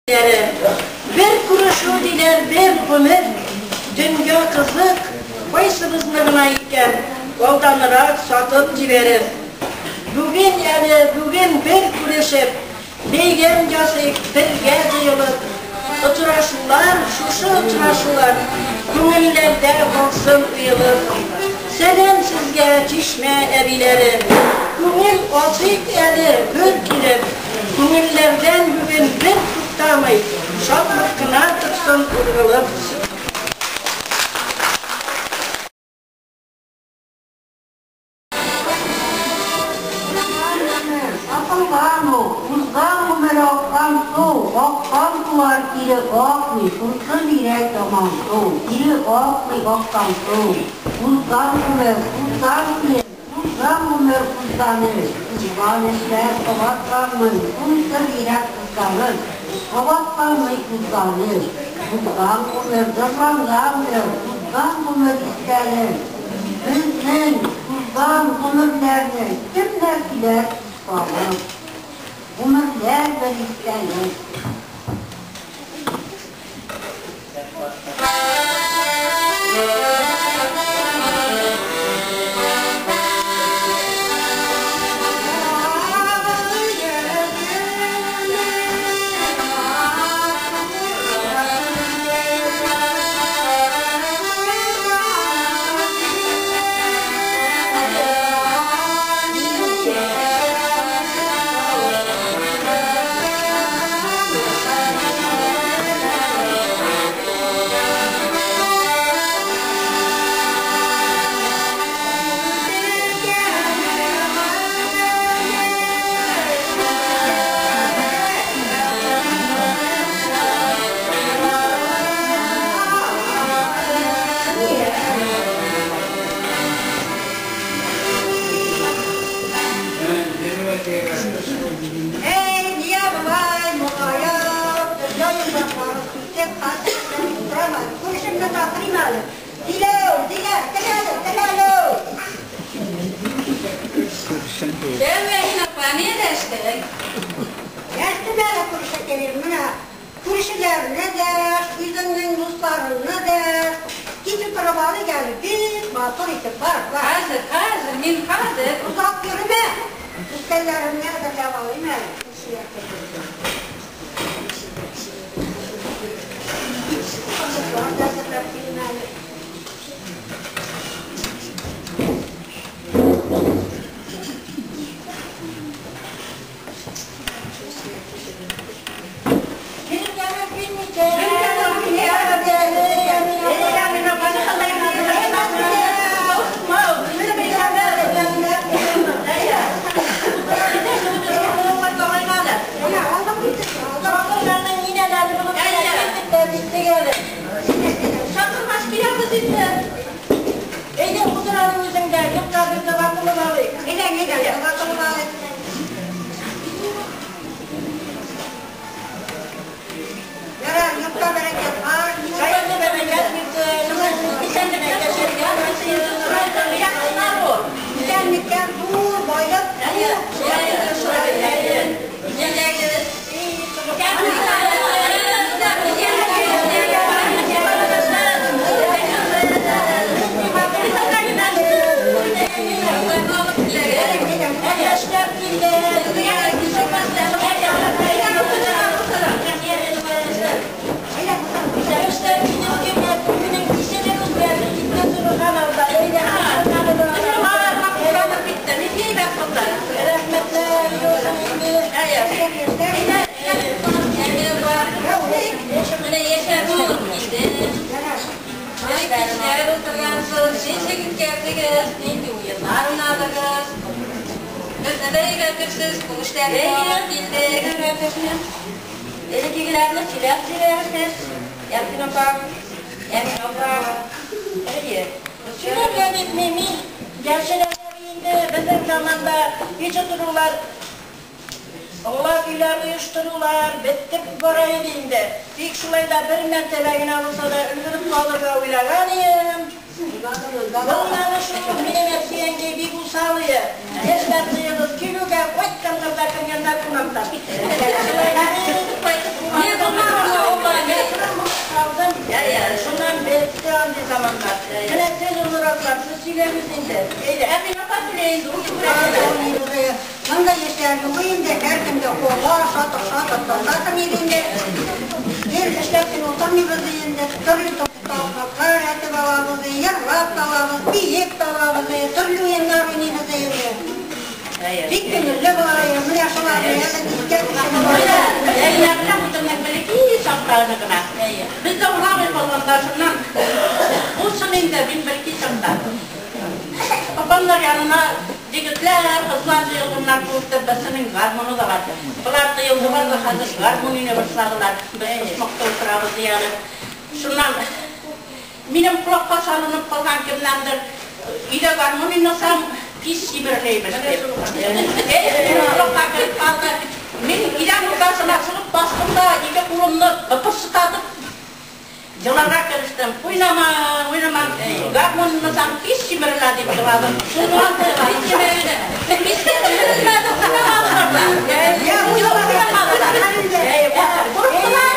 Бер күрешү диләр, бер гомер. Дөнья кызык, кайсыбызны гына икән алданрак сатып җибәрер. Бүген әле, бүген бер күрешеп, бәйрәм ясыйк, бергә җыелып. Очрашулар, шушы очрашулар күңелләрдә калсын уелып. Сәлам сезгә, Чишмә әбиләре! Күңел ачыйк әле, гөр килеп. Күңелләрдән бүген бер туктамый, шатлык кына торсын ургылып. Узган гомер, сатылган ул, узган гомер аккан су, аккан сулар кире акмый, шунсы бигрәк ямансу, кире акмый аккан су. Узган гомер, узган кием, узган гомер, узган эш, узган эшләр кабатланмый, шунсы бигрәк кызганыч, кабатланмый узган эш. Узган гомер, зарланган бер, узган гомер истәлек. Безнең узган гомерләрне кемнәр сөйләр искә алып? Гомерләр бер истәлек. Әй, нигә болай моңаеп, дөнья йомгаклары сүтеп, хәзер утырам әле. Күршемне чакырыйм әле. Диләү, Дилә, кер әле, кер әле. Дәү апа, ни дәштең? Дәштем әле, күршекәем, менә күршеләрне дәш, үзеңнең дусларыңны дәш. Китеп торып алыйк әле, бик матур итеп, бар, бар. Хәзер, хәзер, мин хәзер. Озак йөрмә. Өстәлләремне әзерләп алыйм әле. Кошыклар да әзерләп килим әле. Килгәне килмичә. Менә алдым бит, алдым. Чакырмач киләбез инде. Әйдә, утыр әле үзең дә, юкка бер дога кылып алыйк. Әйдә, әйдә, дога кылып алыйк. Ярар, юкка бәрәкәт бар. Хәерле бәрәкәт бирсен. Исәнлектә яшәргә бирсен. Исәнлеккә зур байлык. Яшьләр килде. Әйдә, утыр. Яшьләр килде, көннең кичене үзгәрде, китте торган алда. Әйдә, рәхмәтләр, юлсын инде. Менә яшәп инде. Яшьләр утыргансыз, ничек үткәрдегез, нинди уеннар уйнадыгыз? Безне дә өйрәтерсез, бу эшләрне килдек. Элеккегеләрне сөйләп җибәрерсез. Ясин апа, Әмин апа. Әйе. Сөйләргә дип мин яшьләр инде безнең заманда һич утырулар, аулак өйләр оештырулар бетеп бара иде инде. Тик шулай да бер мәртәбә генә булса да өлгереп калырга уйлаган идем. Булмады шул, минем әтиәңгәй бик усал иде. Яшьләр җыелып килүгә кайтканнар да кергәннәр кунактан. Шулай да кайтып Шуннан бетте андый заманнар. Менә сез олыраклар, сез сөйләгез инде. Әйдә, ә мин апа сөйләйм инде, ул күрә. Монда яшьләр юк инде, һәркем дә куа, шатыр-шатыр тартасың иде инде. Бер эшләп кенә утырмыйбыз инде, төрле табаклар әтеп алабыз, йырлап та алабыз, биеп тә алабыз, төрле уеннар уйныйбыз инде. Бик күңелле була, менә шуларны әле искә төшереп. Әйләренә утырмак бәләкәй чактагы гына. Без дә урамый калганда шуннан булсын инде, мин бәләкәй чакта. Апамнар янына егетләр, кызлар җыелганнар күптер, берсенең гармоны да бар. Болар тыелдылар да хәзер гармун уйный башладылар. Без почмакта утырабыз диярлек. Шуннан минем колакка салынып калган кемнәндер, өйдә гармун уйнасам, тиз симереләйбез дип. Минем колакка кереп калды. Мин идән уртасына чыгып бастым да, ике кулымны тыпырсытатып, жыларга керештем. Уйнама, уйнама, гармун уйнасам, тиз симерелә дип жыладым. Шуннан тиз симерелде. Тиз симерелмәде, уйнамадылар да. Уйнамадылар. Корктылар.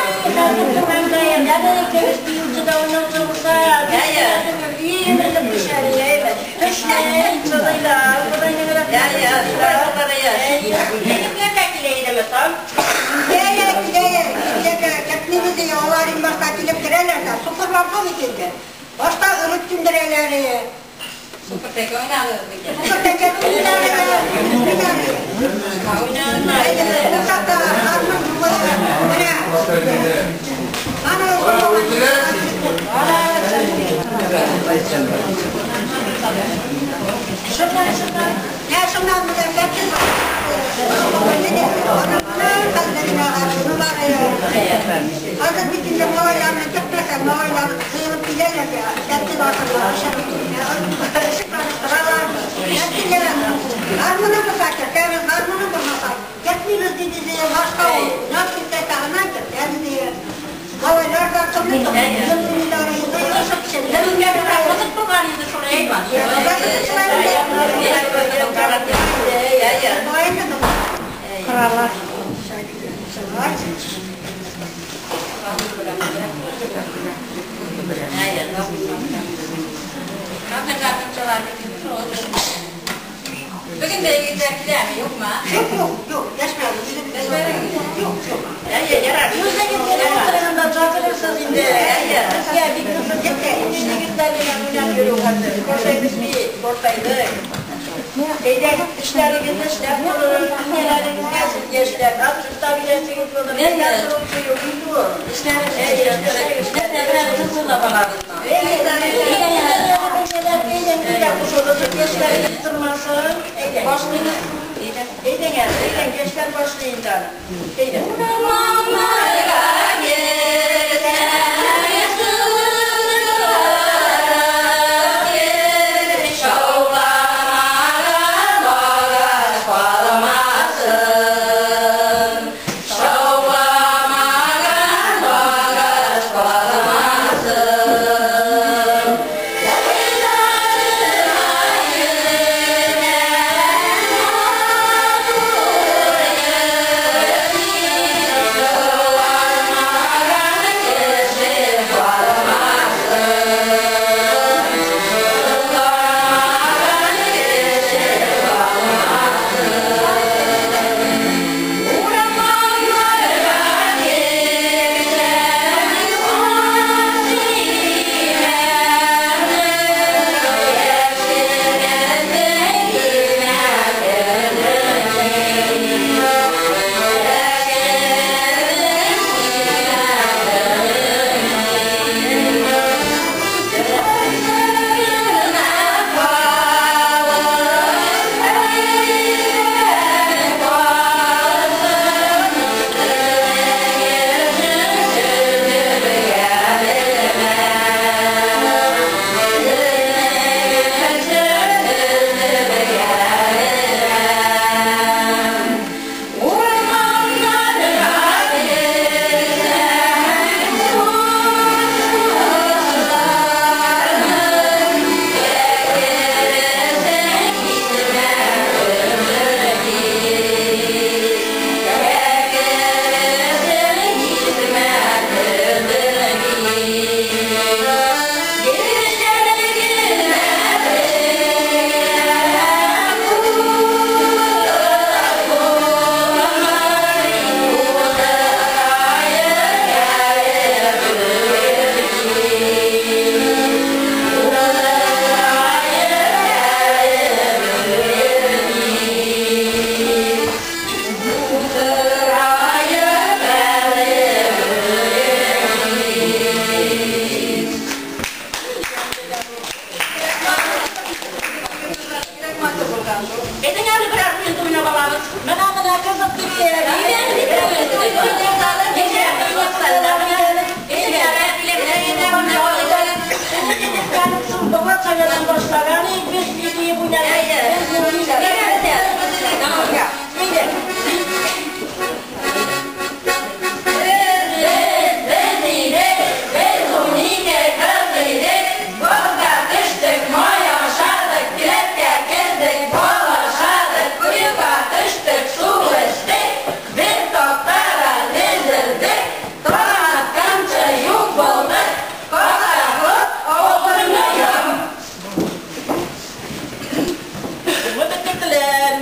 Егетләр килә идеме соң? Килә, килә, килә, кертмибез ди, алар иң башта килеп керәләр дә, сукырлар бит инде. Башта өреп сүндерәләр. Сукыр тәкә уйнадыгыз микән? Сукыр тәкә уйнадылар. Уйнадылар. Бу чакта гармун менә. Аны Шуннан, шуннан. Я шуннан менә кертеп. Хәзер бит инде малайларны кертмәсәң, малайлар сыелып киләләр дә, кертеп аталар, ышыклаштыралар. Гармуны булса кертәбез, гармуны булмаса кертмибез диде, башка ул. Нас китсә, аннан кертәбез ди. Малайлар да төрле төрле Безгә бер кызык булган инде шул әйбәт. Кыралар. Бүген дә егетләр киләме, юкмы? Юк, юк, юк, яшьмәде. Юк, юк. Әйе, ярар. Үзегез генә утырганда чакырырсыз инде. Әйе. Безгә бик кызык егетләр белән уйнап йөрү хәзер. Кошайбыз бит, кортайдык. Әйдә, эшләрегезне эшләп торын, ниләрегезгә сез яшьләр, абсурдта биләсегез булыр. Юк инде ул. Әйдә, әйдә, яшьләр башлый инде аны. Әйдә. Урамнарга йөрсәң, суларып йөр, шауламаган агач калмасын. Шауламаган агач калмасын. Уйларыма йөрсәң, матур йөрсен.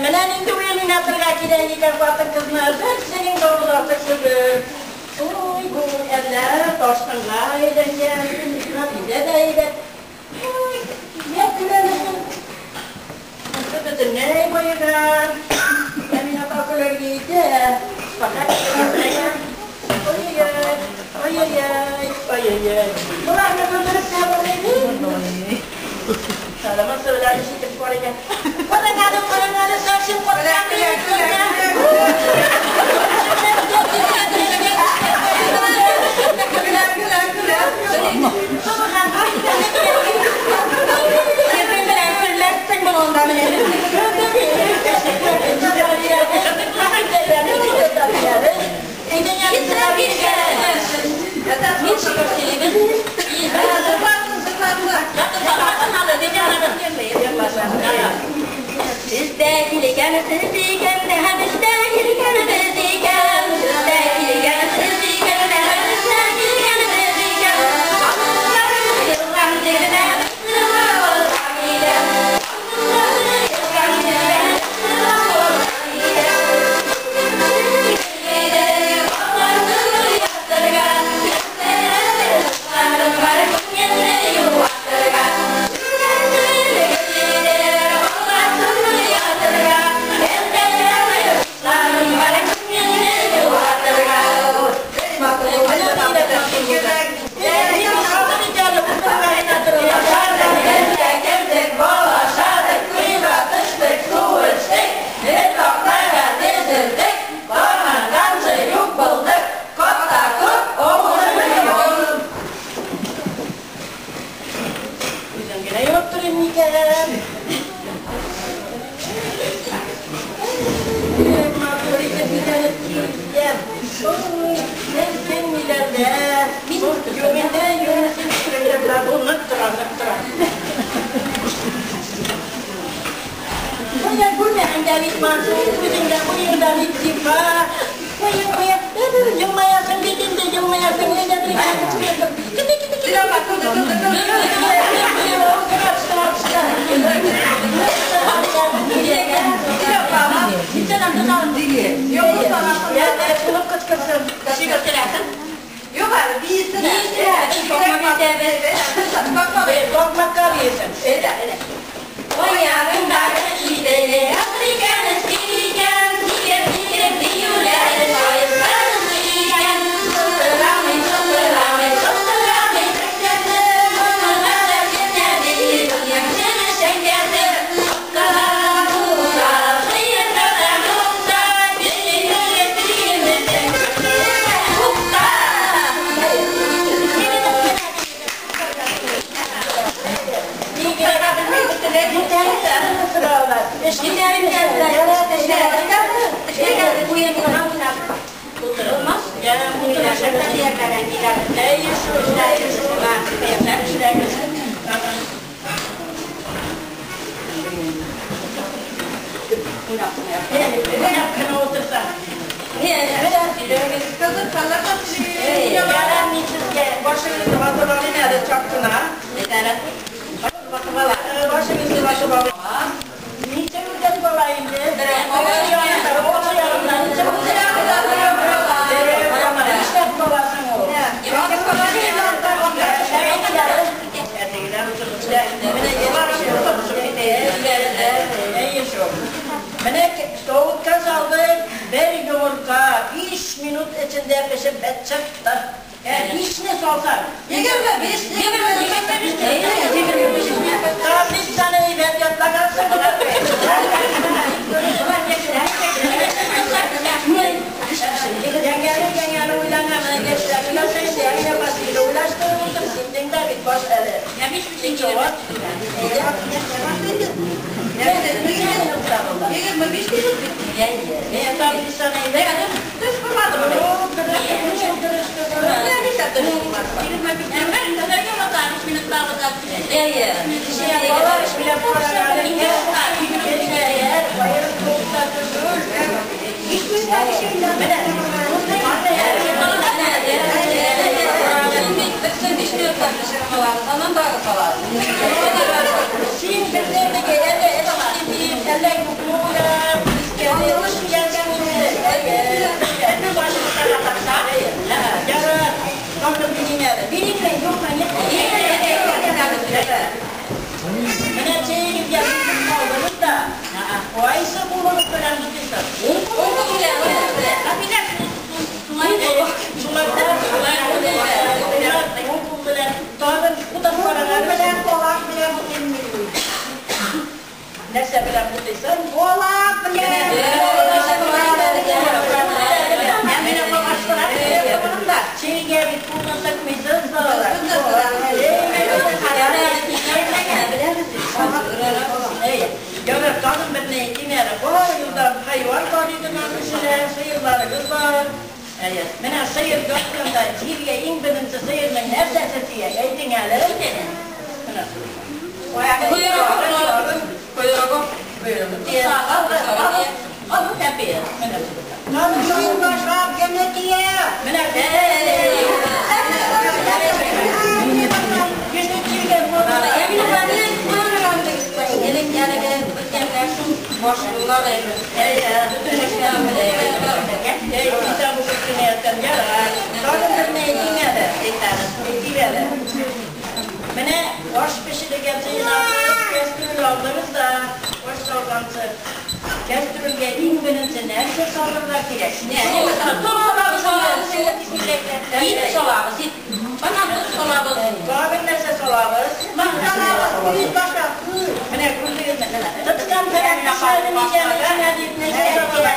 Менә нинди уен уйнатырга кирәк икән хатын-кызны. Берсенең дә авыз артык түгел. Ой, бу әллә ташкынга әйләнгән, Гадилә дә әйбәт. Ой, нигә көләсең? Монысы бөтенләй баеган. Әминә апа көләргә итә. Фәкать Ой-ой-ой, ой-ой-ой, ой-ой-ой. Боларны көлдереп тә булмый бит. Сәламәт белән ишетеп бар икән. Караң әле, караң әле, совсем каткан. Көлә, көлә, көлә. Сезнең белән көлмәссең монда менә. Siz de kiliken, siz diken de hemişte kiliken biz diken. Siz de kiliken, siz diken de hemişte kiliken biz diken. Yıldan dirine, ашый торган кешеләр, сыерларыгыз бар. Әйе. Менә сыер ятканда җиргә иң беренче сыерның нәрсәсе тия? Әйтең әле. Менә. Койрыгы. Койрыгы. Койрыгы тия. Алып тәпие. Менә. Сыер башлап җене тия. Менә. Кеше тигән булды. Элек әлеге үткәннәр шул башлыйлар әле. Әйе, бөтен эшләр Әй, китап укып кенә яткан ярар. Тагын берне әйтим әле. Әйтик әле. Менә аш пешерергә җыенабыз, кәстрүл алдыгыз да, аш салганчы. Кәстрүлгә иң беренче нәрсә салырга кирәк? Тоз салабыз, ит салабыз, ит. Аннан тоз салабыз. Тагын нәрсә салабыз? Күз башлап, күз. Менә күрдегезме? Тоткан фәлән пешерде микән, эченә дип нәрсә салабыз?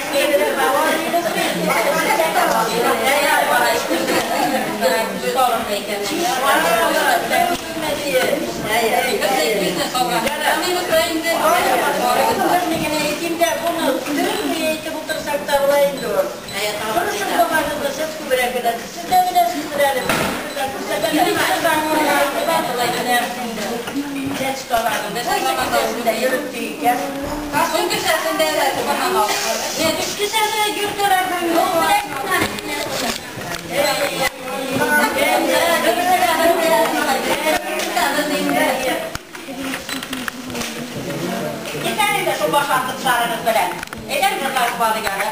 Yeter de şu başaklıklarınız bilen. Eder bir var yani.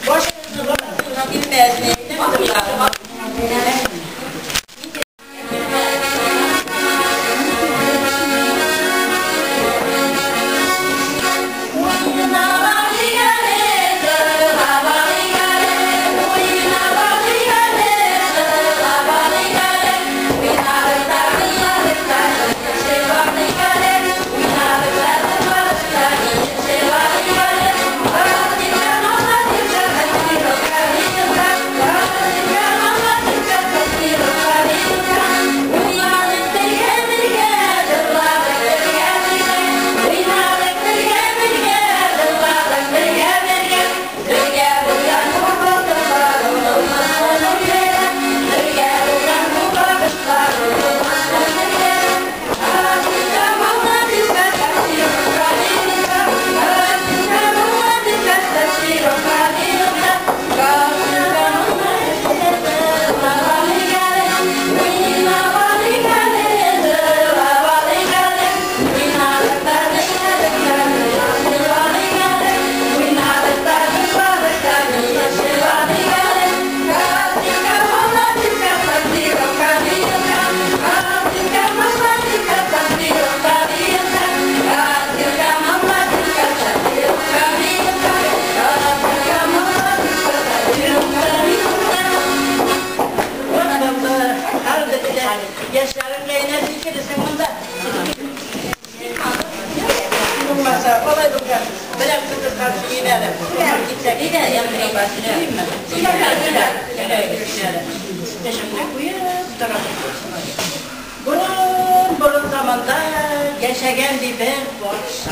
Başınızı babasına bilmez mi? Burun zamanda yaşayan bir padişah.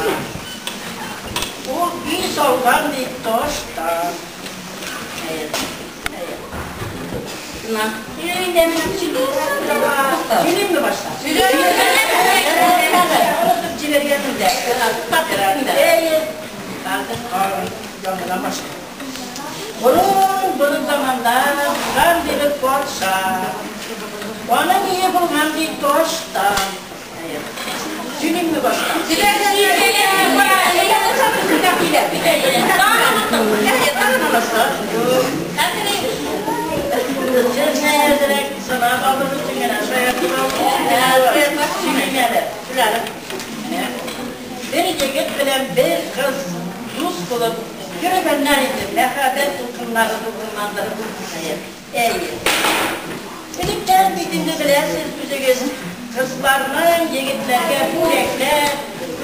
O bir salgan bir taştan. Evet, evet. Söyleyeyim mi başta? Söyleyeyim. Unutup civergetim de. Evet. Yanına başla. Burun zamanda bulgan bir padişah. Onun iyi bulgan bir taştan. Söyleyeyim mi başta? Bir yigit bilen bir kız dost bulup yürügenler idi. Məhəbbət dulqınları dulqınlandırıp. Ey. Bilipler bitinde biləsiniz üzügüz. Kızlarının yigitlerge bülekler,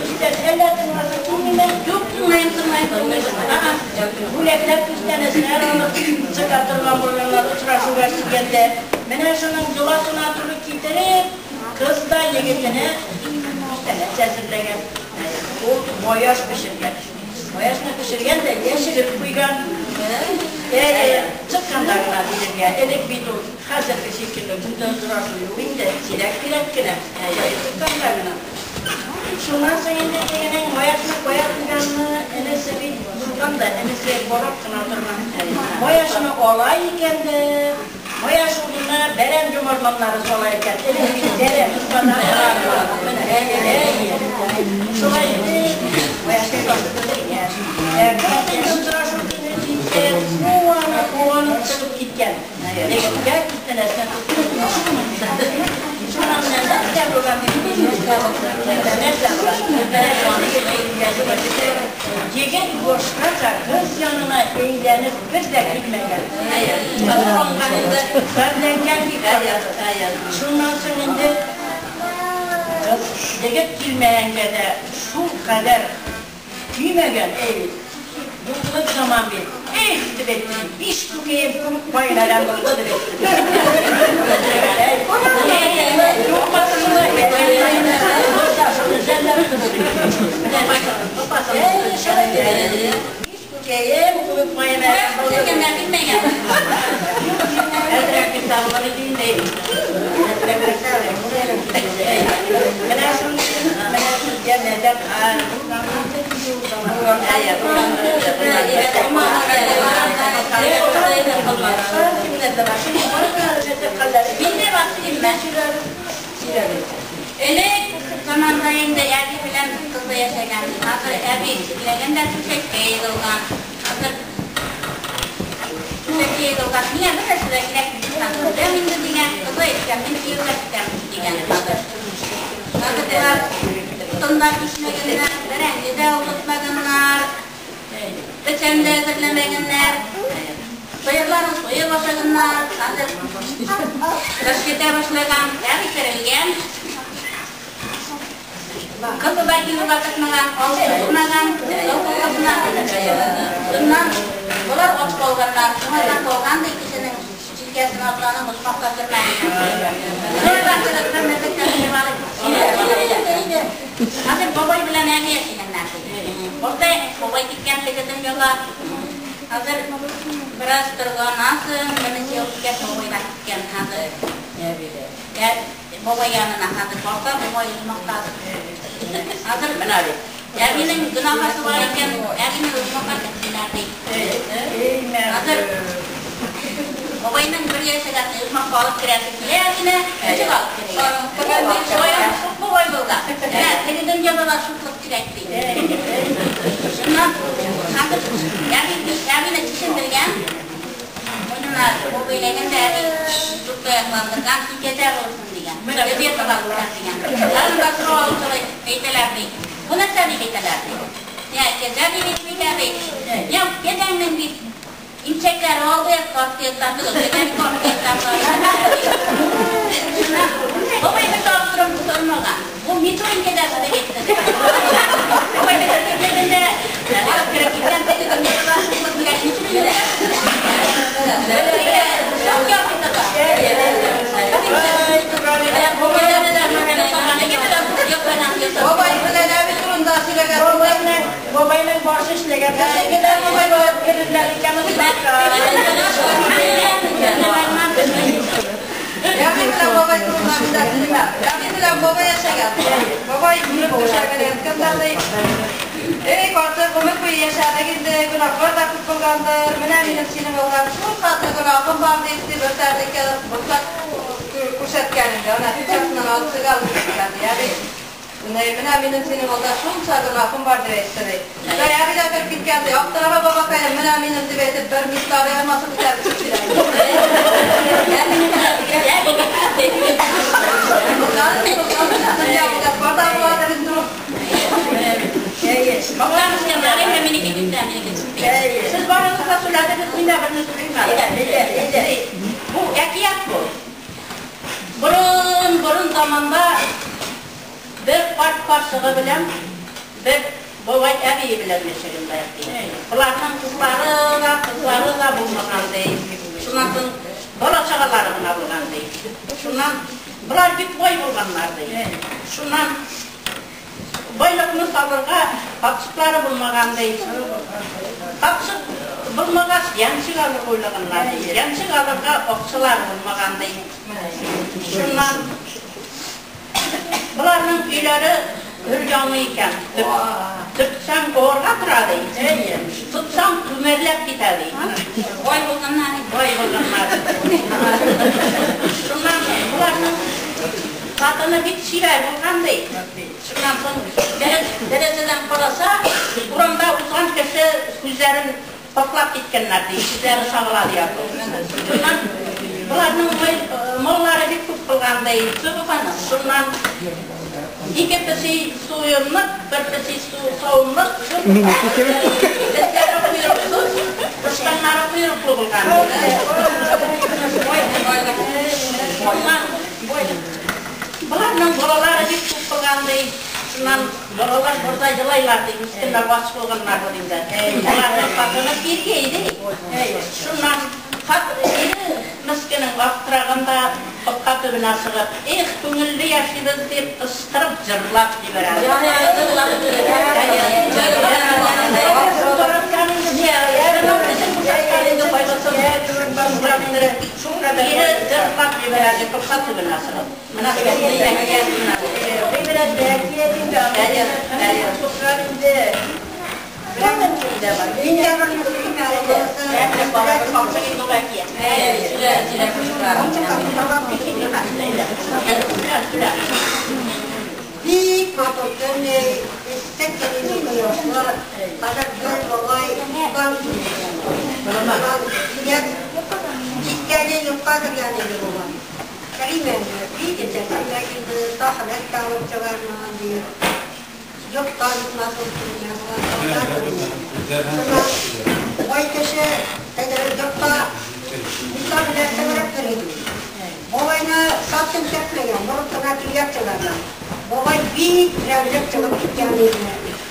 üsteseler tınlasa kimine? Yok tınlayın tınlayın. Bülekler üstenesler alıp çıkartırlan burunlar uçraşuğa çıkende. Mene şunun yulasına turu kitirip, kız da yigitine üstene sezirlegen. O boyaş pişirgen. Маяшны пешергән дә яшереп куйган. Әйе, чыкканда гына бирергә. Элек бит ул хәзерге шикелле көндә очрашу юк инде, сирәк-мирәк кенә. Җае чыкканда гына. Шуннан соң инде тегенең маяшны кая куйганны энесе бит булган да, энесе карап кына торган. Маяшны ала икән дә, маяш урынына бәрән йомарламнары сала икән. Элек бит бәрән тотканнар. Менә, әйе. Шулай итеп, маяшны ташып бетергән. Ә кемнең очрашу көне җиткән, куанып чыгып киткән. Егеткә китәләсен Шуннан менә нәрсә булган дип нәрсә булган? Егет башкача кыз янына әйләнеп бер дә килмәгән. Хәрләнгән бит. Шуннан соң инде кыз егет килмәгәнгә дә шул кадәр көймәгән, әй бит. Юклык заман бит. Эх, дип әйтте, биш күкәем күк кайнаган булды дип әйтте. Биш күкәем күк кайнаган булды. Әзрәк бит табылыр иде инде. Менә шуның менә сезгә мәдәт. Элек заманда инде әби белән кызы яшәгән. Хәзер әби чирләгән дә түшәккә егылган. Хәзер түшәккә егылган. Миңа бер нәрсә дә кирәкми, үләм инде дигән. Кызы әйткән, мин кияүгә китәм дигән. Хәзер хәзер болар утын да пешмәгәннәр, бәрәңге дә утыртмаганнар, печән дә әзерләмәгәннәр. Сыерларын суеп ашаганнар. Хәзер кыш китә башлаган, әби терелгән. Кызы да килүгә тыкмаган, авыз тотмаган, кызына. Шуннан болар ач калганнар. Шуңардан калган ди кешенең җилкәсенә атланып оҗмахка кермәгән. Хәзер бабай белән әби яшәгәннәр. Башта бабай киткән теге дөньяга. Хәзер бераз торганнан соң, берничә ел үткәч, бабай да киткән хәзер. Бабай янына хәзер барса, бабай оҗмахта. Хәзер менә бит. Әбинең гөнаһысы бар икән, әбине оҗмахка кертсеннәр ди. Хәзер бабайның бер яшәгән оҗмахка алып керәсе килә әбине, ничек алып керә? Шаян шук бабай булган. Менә теге дөньяда да шуклык кирәк ди. Шуннан хәзер әбине чишендергән, муенына бу бәйләгән дә әби туктаякландырган, китәдә булсын дигән. Газетага утырган дигән. Тагын да сорау алып шулай әйтәләр ди. Бу нәрсә дип әйтәләр ди. Я, кәҗә дип әйтмиләр ди. Я, кәҗәңнең бит имчәкләре алды якка, арткы якка түгел, кәҗәнең арткы якка. Бабай бер тапкырым тормаган. Бу Мичурин кәҗәсе дип әйтте. Бабай бер кәҗәгәндә алып кереп киткән теге дөньяда шуклык кирәк. Мичурин Шок ярты. Бабай белән әби турында сөйләгән. Бабайның башы эшләгән. Кешегедә бабай булып керерләр икән. Әби белән бабай турында мин дә сөйлим. Әби белән бабай яшәгән. Бабай үлеп түшәгән ятканда ди. Эй, карты, гомер буе яшәдек инде, гөнаһлар да күп булгандыр. Менә минем синең алда шул хәтле гөнаһым бар дип бер тәрлеккә бушлап күрсәткән инде. Ана печатыннан алып чыга күрсәткән. Әби, менә минем синең алда шунча гөнаһым бар дип әйтте ди. Әби дә кереп киткән ди. Аптырама бабакаем, менә минем дип әйтеп бер мисал алмасы күтәреп чыгып Сез барыгыз да сөйләдегез, мин дә берне сөйлим әле. Бу әкият бу. Борын-борын заманда бер карт карчыгы белән бер бабай әбие белән яшәгәннәр ди. Боларның кызлары да, кызлары да булмаган ди. Шуннан соң бала чагалары гына булган ди. Шуннан болар бик бай булганнар ди. Шуннан Байлыкны салырга капчыклары булмаган ди. Капчык булмагач, янчык алып уйлаганнар ди. Янчык алырга акчалар булмаган ди. Шуннан буларның өйләре өр-яңы икән. Төртсәң авырга тора ди. Тотсаң түмәрләп китә ди. Бай булганнар. Бай булганнар. Шуннан буларның хатыны бик чибәр булган ди. Шуннан соң тәрәзәдән караса, урамда узган кеше күзләрен паклап киткәннәр ди. Күзләре сагыла ди. Шуннан буларның маллары бик күп булган ди. Шуннан ике песи суйымлык, бер песи савымлык. Этләре койрыксыз, тычканнары койрыклы булган. Шуннан буларның балалары бик күп булган ди. Шуннан балалар бурда елайлар ди, мескеннәр ач булганнар инде. Буларның хатыны тиргәй ди. Шуннан ире мескенең аптыраганда капка төбенә чыгып, "Эх, күңелле яшибез" дип кычкырып җырлап җибәрә. Ире җырлап җибәрә ди, капка төбенә чыгып. Менә шундый әкият менә. Мин дә бер мөслим әле булса. Бик матур көн, эссе көн иде, кояшлы. Хәзер бер бабай киткәне юкка кергән иде бабай. Керим инде, бик иртәсендә килде, тәһарәт тә алып чыгармаган диеп. Йортта бик матур килгән. Бай кеше теге йортта мисал белән сыгырып йөри. Бабайны совсем кертмәгән, борып кына тиргәп чыгарган. Бабай бик рәнҗеп чыгып киткән иде.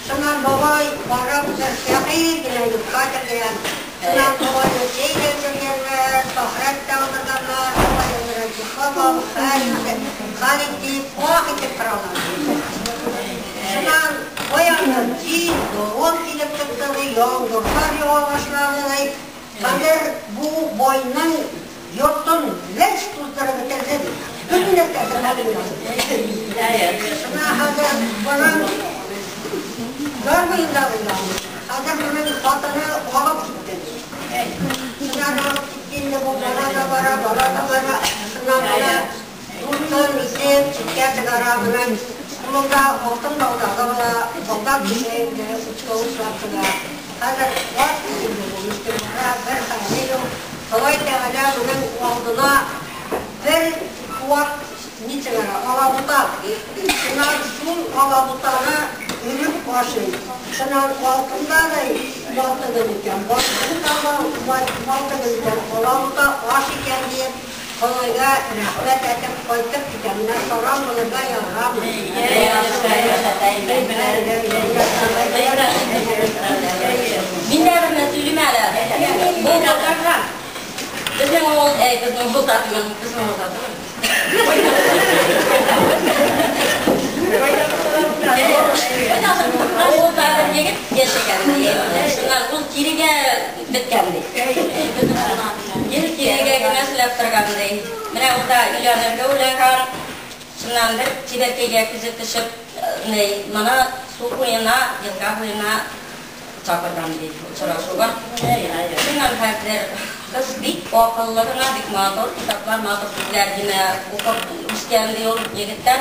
Шуннан бабай барып бер фәкыйрь генә йортка кергән. Шуннан бабайны чәй дә эчергәннәр, тәһарәт тә алдырганнар, бабай йохлап алып, хәл итеп, ах итеп торалар. Шуннан баягы җил, давыл килеп чыкты, яңгырлар ява башлады. Хәзер бу байның йортын ләч туздырып бетерде. Бөтен нәрсәсен алып. Шуна хәзер моның яр буенда булган. Хәзер моның хатыны алып китте. Шуннан алып киткәндә бу бара да бара, бара да бара. Шуннан моны дустын итеп читкә чыгара моның. Кулында алтын балдагы була, балдак кеше инде учка учлап чыга. Хәзер баш инде бу мескин бара, бер хәле юк. Ходай Тәгалә моның алдына бер куак ни чыгара, алабута. Шуннан шул алабутаны өреп ашый. Шуннан алтында да малтыгын икән, башында да малтыгын икән, алабута аш икән диеп, Ходайга рәхмәт әйтеп кайтып китә. Менә саран булырга ярамый. Мин дә берне сөйлим әле. Бу татарга. Безнең авыл, безнең авыл татар, безнең авыл татар. Авылда бер егет яшәгән ди. Шуннан ул кирегә беткән ди. Ел кирегә генә эшләп торган ди. Менә ул да өйләнергә уйлаган. Шуннан бер чибәркәйгә күзе төшеп, моны су буена, елга буена чакырган ди очрашуга. Шуннан хәзер кыз бик акыллы гына, бик матур китаплар, матур сүзләр генә укып үскән ди ул егеттән.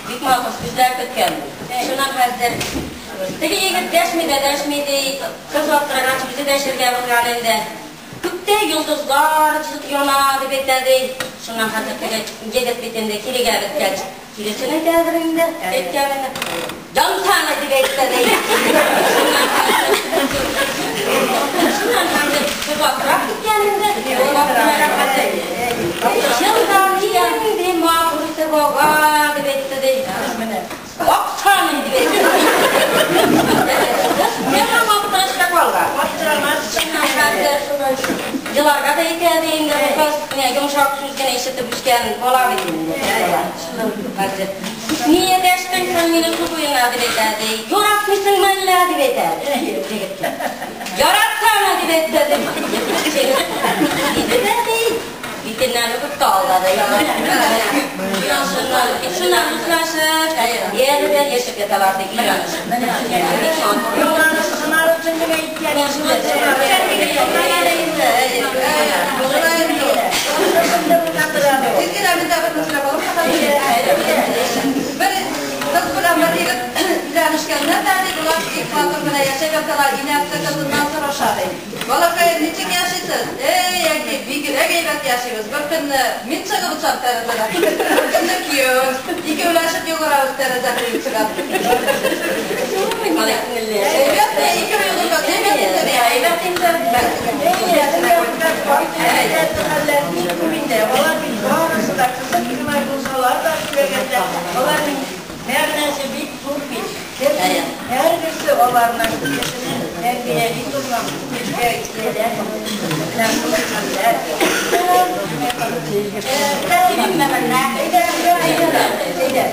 Бик матур сүзләр көткән. Шуннан хәзер теге егет дәшми дә дәшми ди, кыз аптырагач үзе дәшергә булган инде. Күктә йолдызлар яна дип әйтә ди. Шуннан хәзер теге егет бит инде кирегә беткәч, киресен әйтәдер инде, әйткән инде. Янсана дип әйтте ди. Шуннан хәзер кыз аптырап киткән инде. Ул аптырарак хәзер. Чынлап килгән матур итеп ага дип әйтте ди. Аксаны дип әйтте. Тәмам аптырашка калган. Шуннан хәзер еларга да әйтә ди инде бу кыз. Менә йомшак сүз генә ишетеп үскән бала бит инде. Хәзер Ни дәштең соң мине су буена дип әйтә, ди. Яратмыйсыңмы әллә дип әйтә. Яратсам дип әйтте, ди. Диде дә, ди. Битеннән үбеп тә алдады. Шуннан, шуннан дуслашып, әле дә яшәп яталар, ди. Өйләнешеп. Бик матур. Юлларны сынар өчен генә әйткән. Тиз генә мин дә бер нәрсә алып Бер кыз белән бер егет өйләнешкәннәр дә, ди, болар бик матур гына яшәп яталар. Инәсе кызыннан сораша, ди. Балакаем, ничек яшисез? Эй, әнкәй, бигрәк әйбәт яшибез. Бер көнне мин чыгып очам тәрәзәдән. Бер көнне киявем. Икәүләшеп йөгерәбез тәрәзә куеп чыгып. Малай күңелле. Әйбәт, икәү йөгергән, әйбәт инде. Әйбәт инде. Алар бит барысы да кызык кенә булсалар да сөйләгәндә, аларның мәгънәсе бик зур бит. Һәрберсе аларның кешене тәрбияли торган эшкә килә. Менә шундый хәлләр. Әйдә, әйдә, әйдә.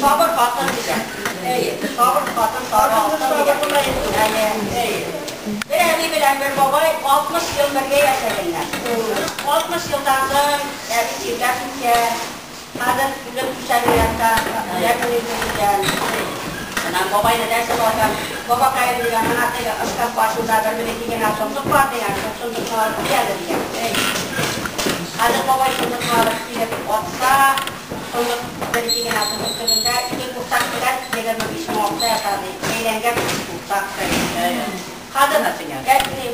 Сабыр хатын дигән. Әйе. Сабыр хатын, сабыр Хатын алтын сабыр дигән. була инде. Әйе. Әйе. Бер әби белән бер бабай 60 ел бергә яшәгәннәр. 60 елдан соң әби чирләп киткән. Хәзер үлеп түшәге ята, үлеп киткән. Шуннан бабайны дәшеп алган. Бабакаем дигән, менә теге ышкаф башында бер бер генә сондык бар дигән, шул сондыкны алып килде дигән. Хәзер бабай сондыкны алып килеп атса, сондык бер генә сондык төбендә ике курчак белән 25 мең акча ята ди. Әйләнгән курчак. Хәзер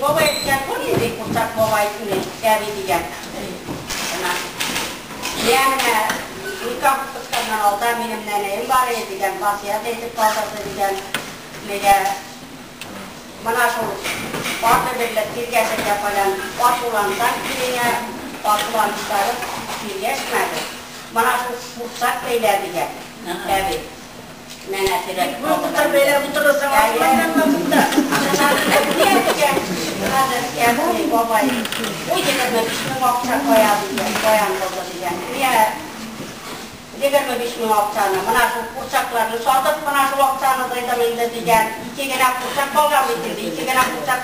бабай дигән, бу нинди курчак бабай әби дигән. Менә менә никах укытканнан алда минем нәнәем бар иде дигән, васыять әйтеп калдырды дигән. Менә менә шул аты берле тиргәшергә фәлән ачулансаң килеңә, ачуланышлары тиргәшмәде. Менә шул курчак бәйлә дигән. Әби. Нәнәсе дә Бу бәйләп утырасың, атланган вакытта. Хәзер әби бабай, ой, 25 мең акча кая дигән, каян булды дигән. Менә 25 мең акчаны, менә шул курчакларны сатып, менә шул акчаны дыйдым инде дигән. Ике генә курчак калган бит инде, ике генә курчак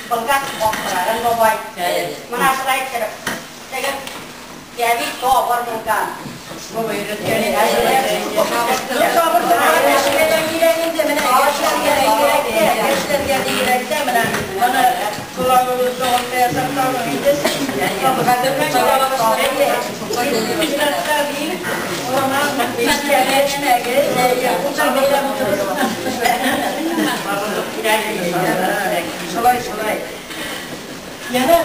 булгач, акчаларын бабай. Менә шулай иттереп, теге әби сабыр булган. Бабай өйрәткән. Сабыр булган кешегә кирәк инде, менә яшьләргә бигрәк тә, яшьләргә бигрәк тә, менә моны колагыбызда сакталып инде. Шулай, шулай. Яна,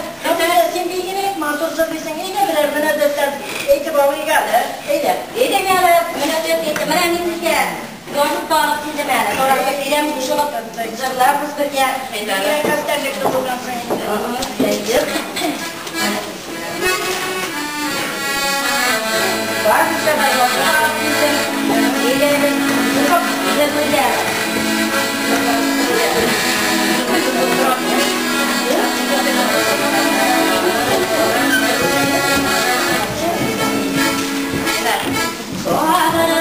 син бигрәк матур җырлыйсың, әйдә берәр мөнәҗәтләр әйтеп алыйк әле, әйдә. Әйдә әле, мөнәҗәт әйтеп, менә мин сезгә язып та алып килдем әле. Шуларга бирәм, кушылып җырларбыз бергә. Бигрәк хәстәрлекле булгансың инде. Әйе. Бар да язып алып килдем. Әйдә әле, җырлыйк. Sabır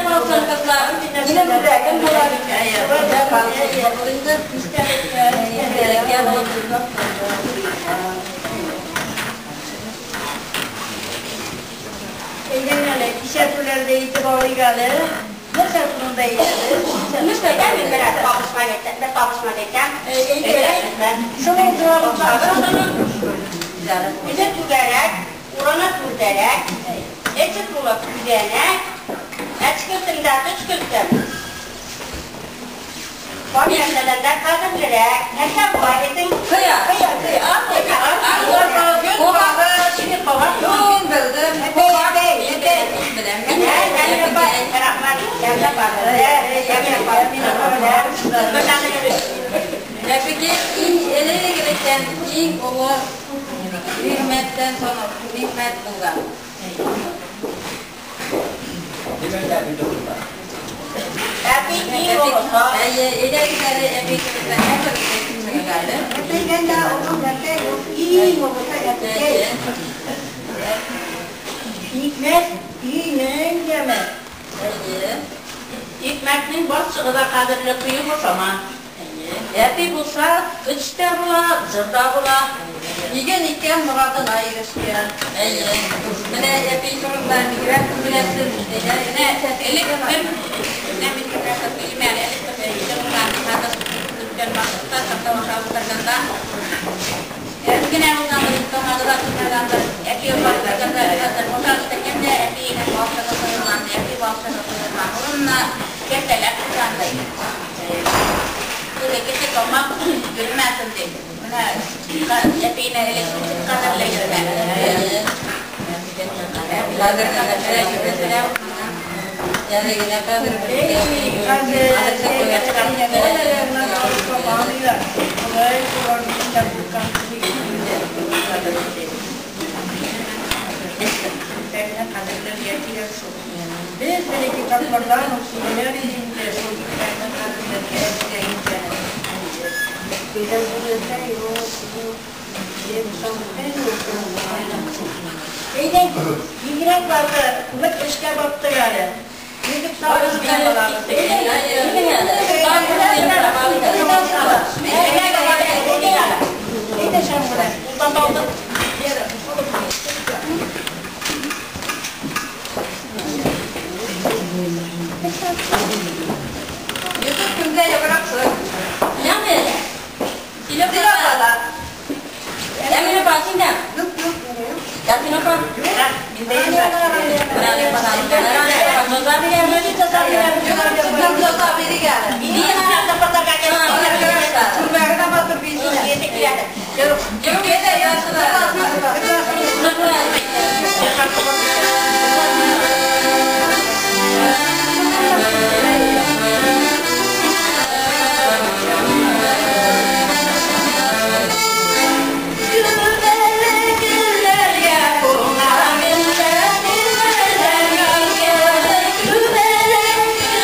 Калсын, кызлар. Минем бүләгем була. Истәлеккә булсын. Әйдәң әле, кисәтүләрдә әйтеп алыйк әле. Нәрсә турында әйтәбез? Нәрсә мин бераз табышмак әйтәм, бер табышмак әйтәм. Шуның җавабын Үзе түгәрәк, урыны түрдәрәк, эче тулы күзәнәк, әчкелтем дә төчкелтем. Бар нәрсәдән дә кадерлерәк. Нәрсә була әйтең? Кыя. Кыя, кыя. Мин белдем. Әпәй, Мин беләм. Рәхмәт. Ямна бар. Ямна бар. Әпике иң элек-электән иң олы нигъмәттән санап, нигъмәт булган. Әпи иң олысы. Әйе, әйдәгез әпикебездән һәрберебез әйтеп әле. Әпәйгәндә олы нәрсә юк. Иң олысы әпикәй. Икмәк өйнең яме. Әйе. Икмәкнең барчыгы да кадерле туеп ашама. Әйе. Әпи булса, көч тә була, җыр да була. Иген икән морадына ирешкән. Әйе. Менә әпи турында бигрәк күп беләсез. Әйдә, Менә элек бер менә мин бигрәк күп белмим әле, элек бер өйдә булган хәзер үткән вакытта такта ашап утырганда әз генә булгандыр, томады да тотмагандыр, әпи утырганда хәзер бушап иткәндә әпиенең балчыгы коелган, әпи балчыгы коелган урынына кәртәләр куйгандай. Теге кеше томак йөрмәсен дип. Менә әпиенә элек ничек кадерле йөргән. Әйе. Кадерле нәрсә. Әле генә кадерле. Хәзер Без бер-ике тапкырдан ук сөйләр инде шул икмәкне кадерләргә әзерләгән. Әйдәң, бигрәк барды, күмәк эшкә баттык әле. Йөзек салып балабыз. Әйдә, Шәмгүлә. Йөзек көндә ябыраксың. Яме. Зилә апа. Әминә апа, син дә. Юк, юк, юк. Ясмин апа. Йөзек бирик әле. Күлмәгенә батып бисенә. Юк, әйдә, ясына. Күбәләк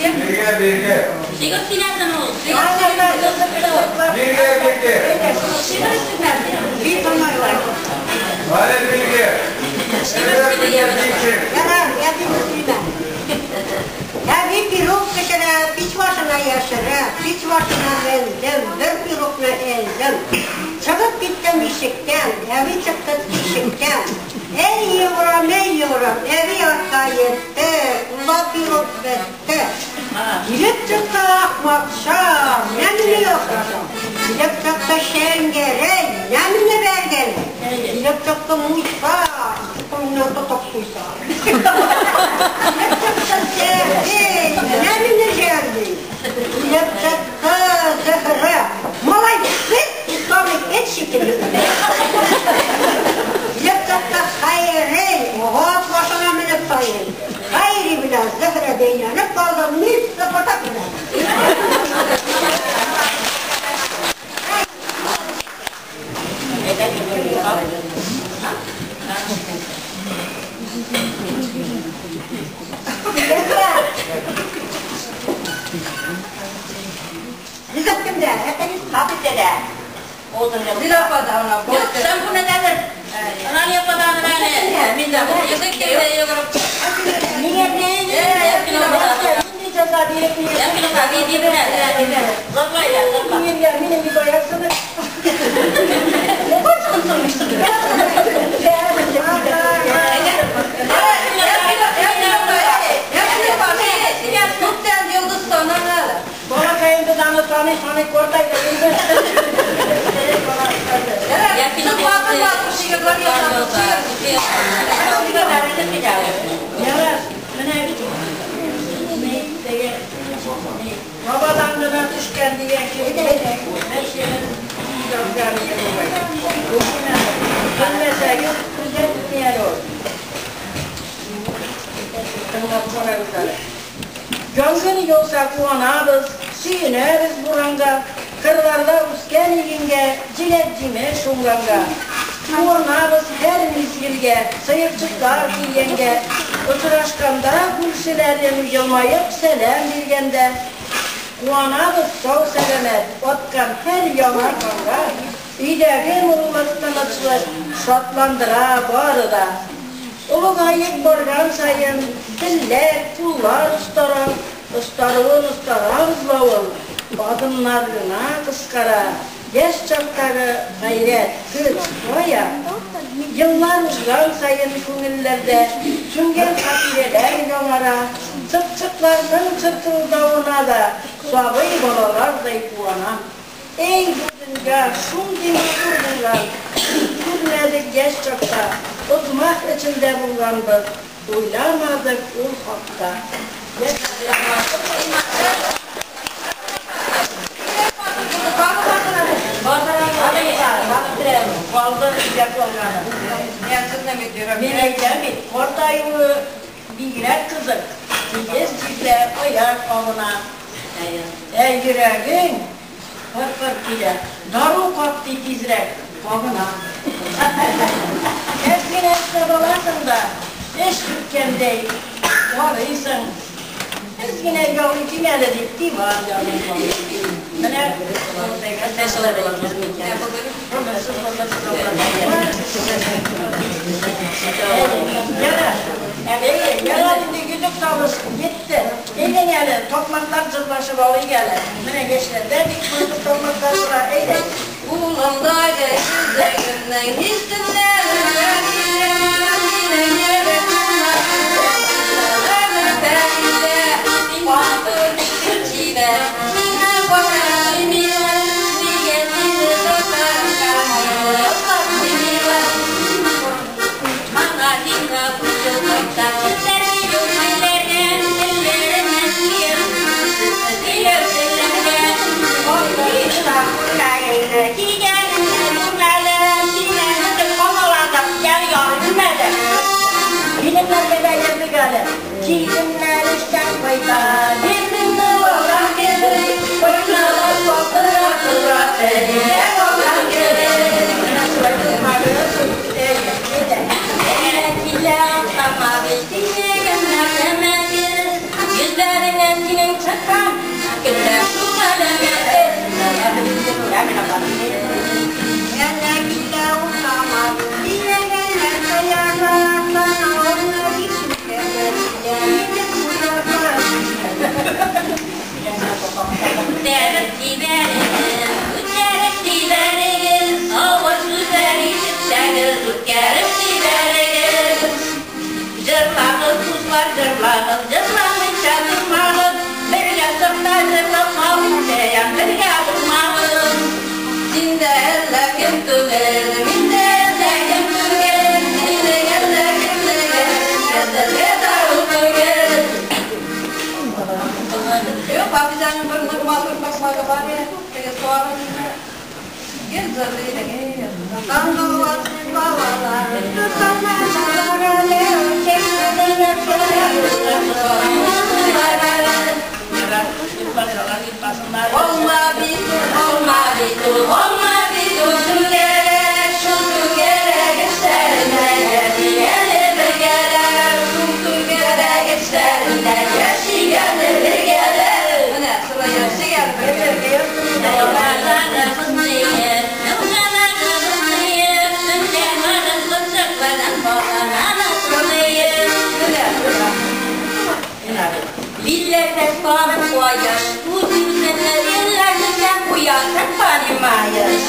Биргә, биргә. Шигырь сөйләсен ул. Биргә, биргә. Шигырь сөйләсен. Әле биргә. Шигырь сөйләсен. Ярар, әби сөйлә. Әби пирог пешерә, пич башына яшерә, пич башына мендем, бер пирогны элдем. Чыгып киттем ишектән, әби чыкты тишектән. Эй йөгерәм, эй йөгерәм, әби артка йитте, кулда пирог бетте. Килеп чыкты Ахмакша, нәмне яхраша. Килеп чыкты Шәңгәрәй, нәмне бәргән. Килеп чыкты Муйса, кулына тотып куйса. Килеп чыкты Сәрби, нәмне җәрби. Килеп чыкты Зөһрә, малай бит исламик эт шикелле. Килеп чыкты Хәйри, ат башына менеп сайрый. Хәйри белән Зөһрә бәйләнеп калды, мин сыпыртак белән. Ризык кемдә? Хапитәдә. Юк, син бу нәдәдер? Анан япадан әле. Мин дә язык килде йөгереп. Миңа нинди җәза биреп Минем бит аяк сынык. Күптән йолдыз таныр әле. Балакаем без аны таный-таный картайды инде. Ярар, менә бабадан гына төшкән дигән кебек, бер шигырь язган иде бабай. Белмәсәгез, күздә тотмый әле ул. Тыңлап карагыз әле. Янгын яуса куанабыз, сөенәбез буранга, кырларда үскән игенгә, җиләк-җимеш уңганга. Куанабыз һәр мизгелгә, сыерчыклар килгәнгә, очрашканда күршеләрем елмаеп сәлам биргәндә. Куанабыз сау-сәламәт, аткан һәр яңа таңга, өйдәге муллык тынычлык шатландыра бары да. Олыгаеп барган саен телләр, куллар остара, остаруын остарабыз ла ул, адымнар гына кыскара. Яшь чактагы гайрәт, көч кая? Еллар узган саен күңелләрдә сүнгән хатирәләр яңара, чыпчыкларның чыркылдавына да сабый балалардай куанам. Эй, бу дөнья шундый матур булган, күрмәдек яшь чакта, оҗмах эчендә булганбыз, уйламадык ул хакта. Калды өйдә калганы. Мин әйтәм бит, картаюы бигрәк кызык. Тигез җирдә аяк абына. Ә йөрәгең пыр-пыр килә. Дару кап ди тизрәк, кабына. Әз генә эшләп аласың да, эш беткәндәй карыйсың. Әз генә ял итим әле дип диван янына. Менә Ярар, инде йөзек табыш йитте. Әйдәң әле, токмаклар җырлашып алыйк әле. Менә яшьләрдә бик матур токмаклар була. Әйдә. Кулымдагы йөзегемнең һич Киленнәргә дә йөрдек әле. Киленнәр эштән кайта, бирдеңме балам кебек, кайналар батыра-тыра, әнигә балам кебек. Менә шулай тотмагыз. Әйдә, әйдә. Килә Хафизаның бер нык матур такмагы бар иде. Теге суагын гел җырлый иде. Olma bir dur, olma bir dur, olma bir dur. Gerek, şu gerek işlerine yaşayanı bir gerek, şu gerek işlerine yaşayanı bir gerek. Менә шулай яши бер Millete sarı koyar, bu düzene ellerine koyar, sen понимаешь.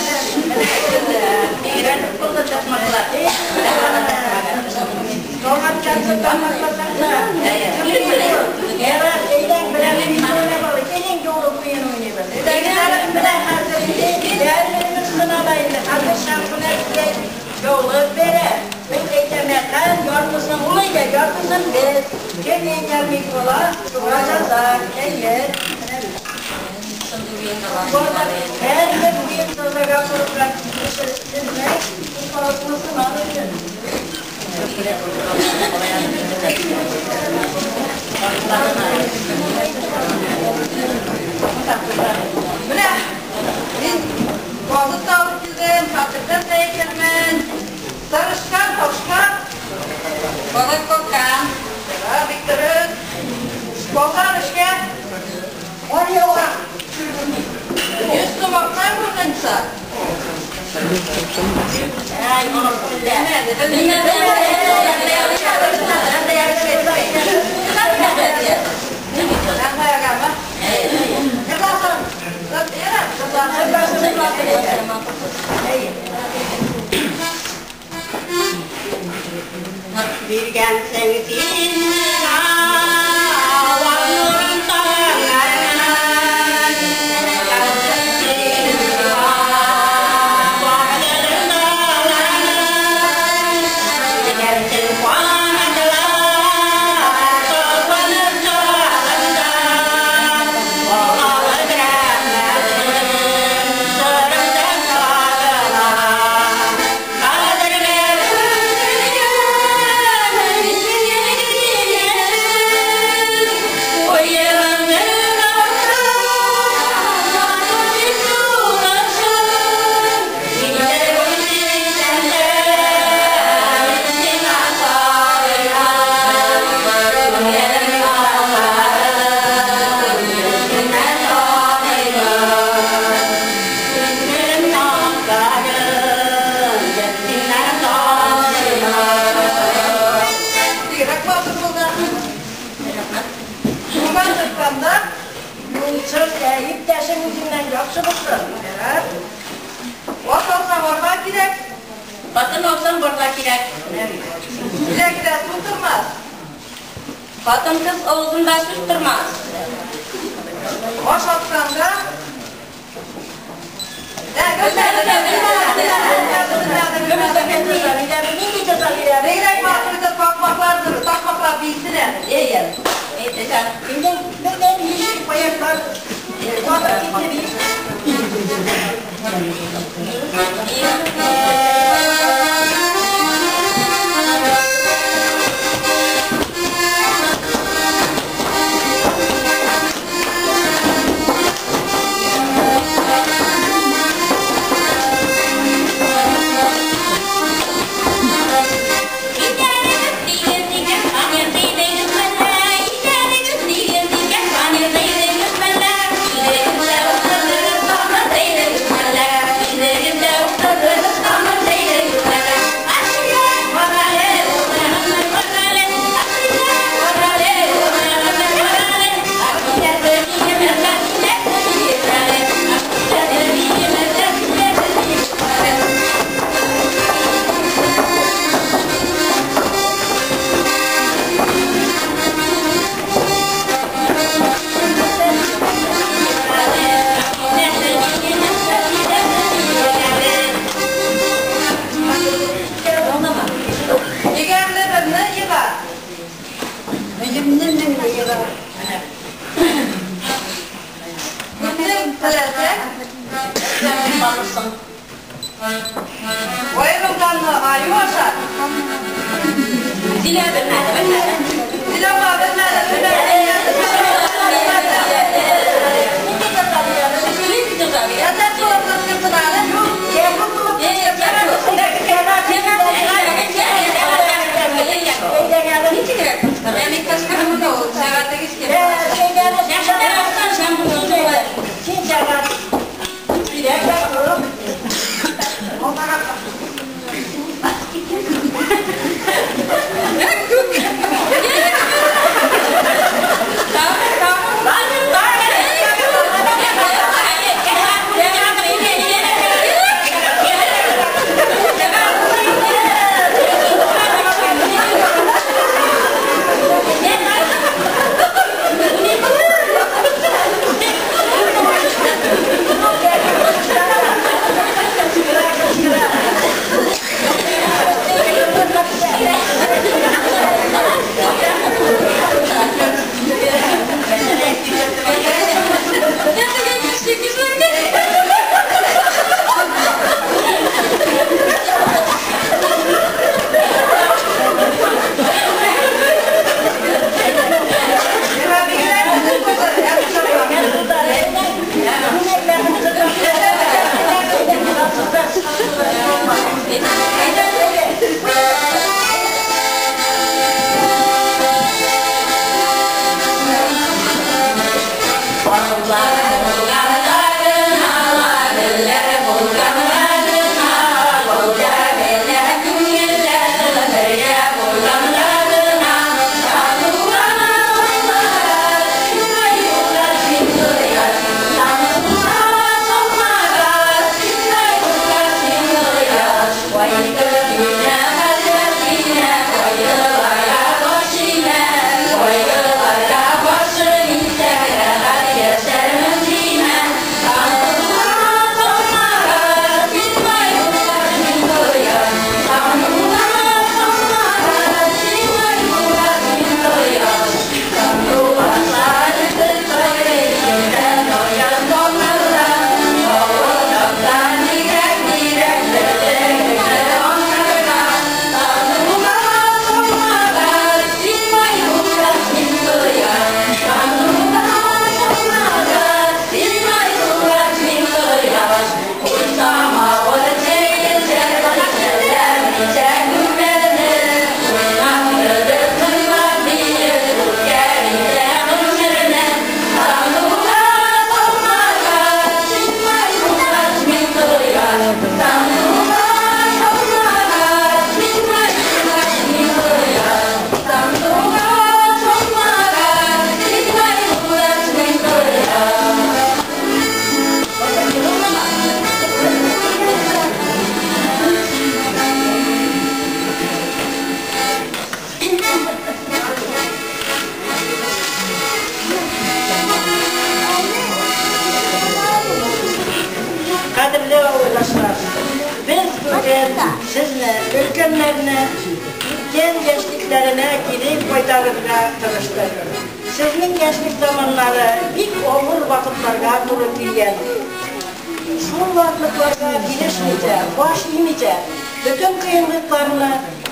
Менә мин казык та алып килдем, катыктан да әйтермен. Тырышкан ташка Балык калкан. Бик дөрес. Калган эшкә кар ява. 100 сум акча күргәнсә. Ay, Хатын алсаң барга кирәк. Кирәк су тормас. Хатын кыз авызында сүз тормас. Аш атканда Бигрәк матур итеп такмаклар, такмаклар биетеләр. Әйе. Сезне, өлкәннәрне үткән яшьлекләренә кире кайтарырга тырышты. Сезнең яшьлек заманнары бик авыр вакытларга туры килгән. Шул ваклыкларга бирешмичә, баш имичә, бөтен кыенлыкларны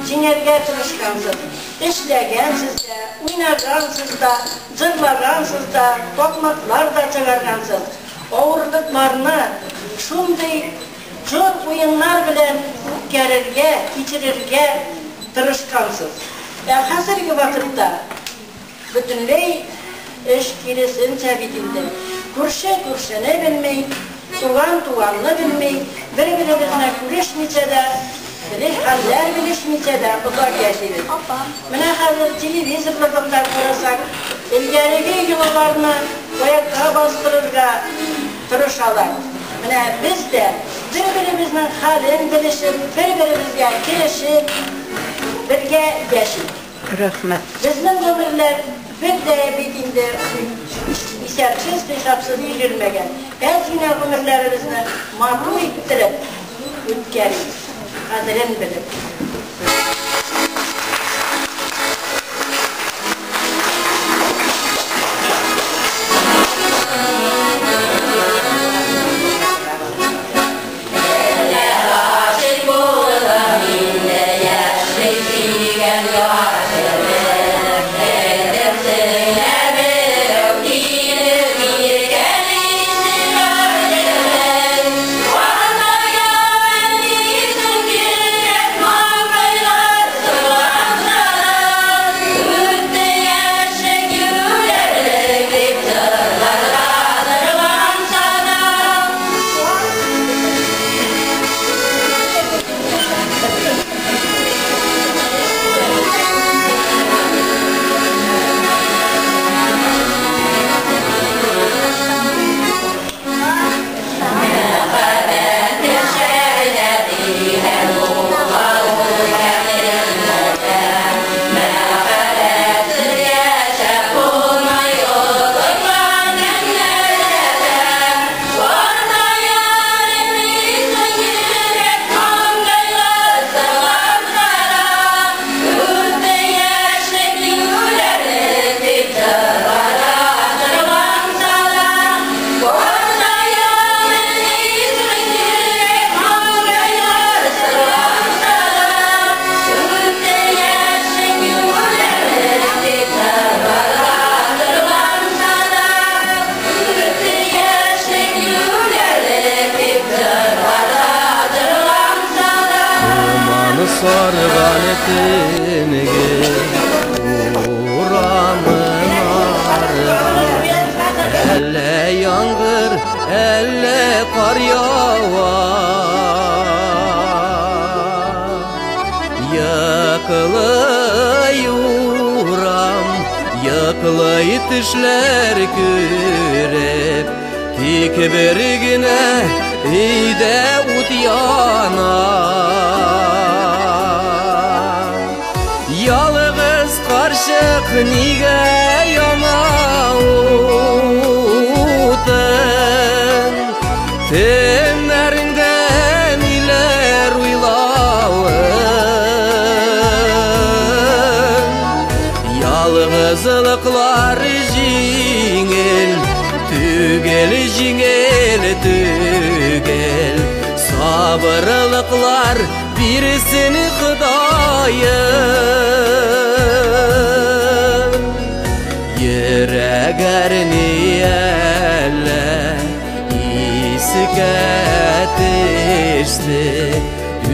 җиңәргә тырышкансыз. Эшләгәнсез дә, уйнагансыз да, җырлагансыз да, такмаклар да чыгаргансыз. Авырлыкларны шундый зур уеннар белән үткәрергә, кичерергә тырышкансыз. Ә хәзерге вакытта бөтенләй эш киресенчә бит инде. Күрше күршене белми, туган туганны белми, бер-беребезне күрешмичә дә, хәлләр белешмичә дә озак яшибез. Менә хәзер телевизорлардан да карасак, элгәреге йолаларны аякка бастырырга тырышалар. Менә без дә бер-беребезнең хәлен белешеп, бер-беребезгә килешеп, бергә яшик. Рәхмәт. Безнең гомерләр бер дә бит инде исәпсез, хисапсыз йөрмәгән. Әз генә гомерләребезне матур иттереп үткәрик, кадерен белеп. Sargan etini uramın argan. Elle yangır, elle kar yava. Yıkılay uram, yıkılay tişler görüp, tik birgine ide ut yana. Yalğız karşık nige yana utın, Tünlerinde niler uylavın. Yalğızlıklar jingil, tügel jingil tügel. Sabırlıklar birisini Xudayım. Yüreğini elle iske düştü,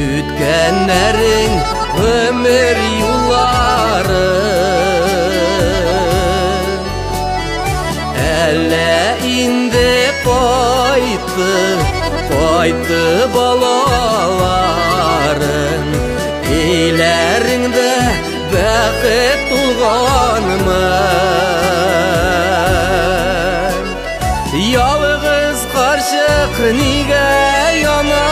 Үткәннәрең гомер юллары. Әллә инде кайтты, кайтты балаларың, Өйләреңдә бәхет тулганмы? Ялгыз карчык нигә яна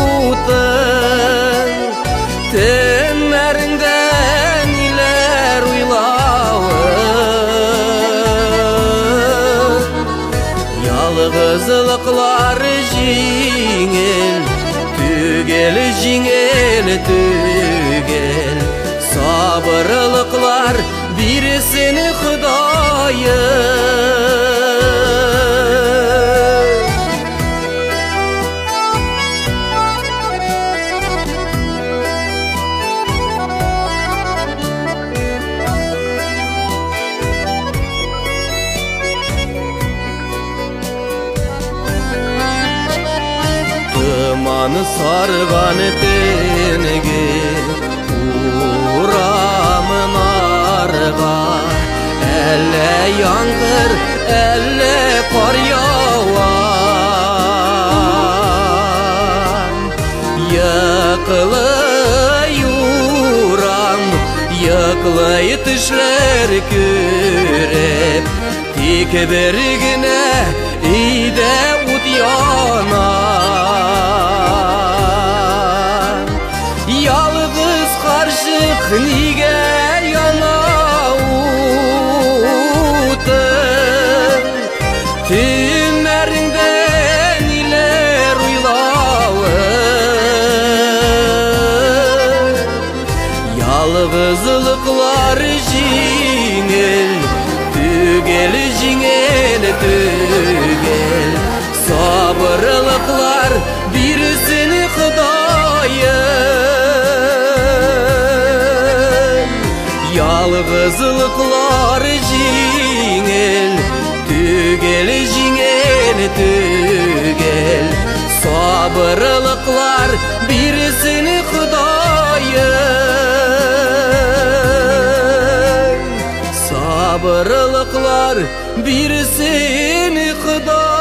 утың, Төннәреңдә ниләр уйлавың? Ялгызлыклар җиңел, түгел. түгел, сабырлыклар бирсен Ходаем. Томан сарган төнге урамнарга, әллә яңгыр, әллә кар ява. Йоклый урам, йоклый төшләр күреп, тик бер генә өйдә ут яна. Ялгыз карчык нигә яна утың? Төннәреңдә ниләр уйлавың? Ялгызлыклар җиңел түгел, җиңел түгел, сабырлыклар бирсен Ходаем. Ялгызлыклар җиңел түгел, җиңел түгел, сабырлыклар бирсен Ходаем. Сабырлыклар бирсен Ходаем.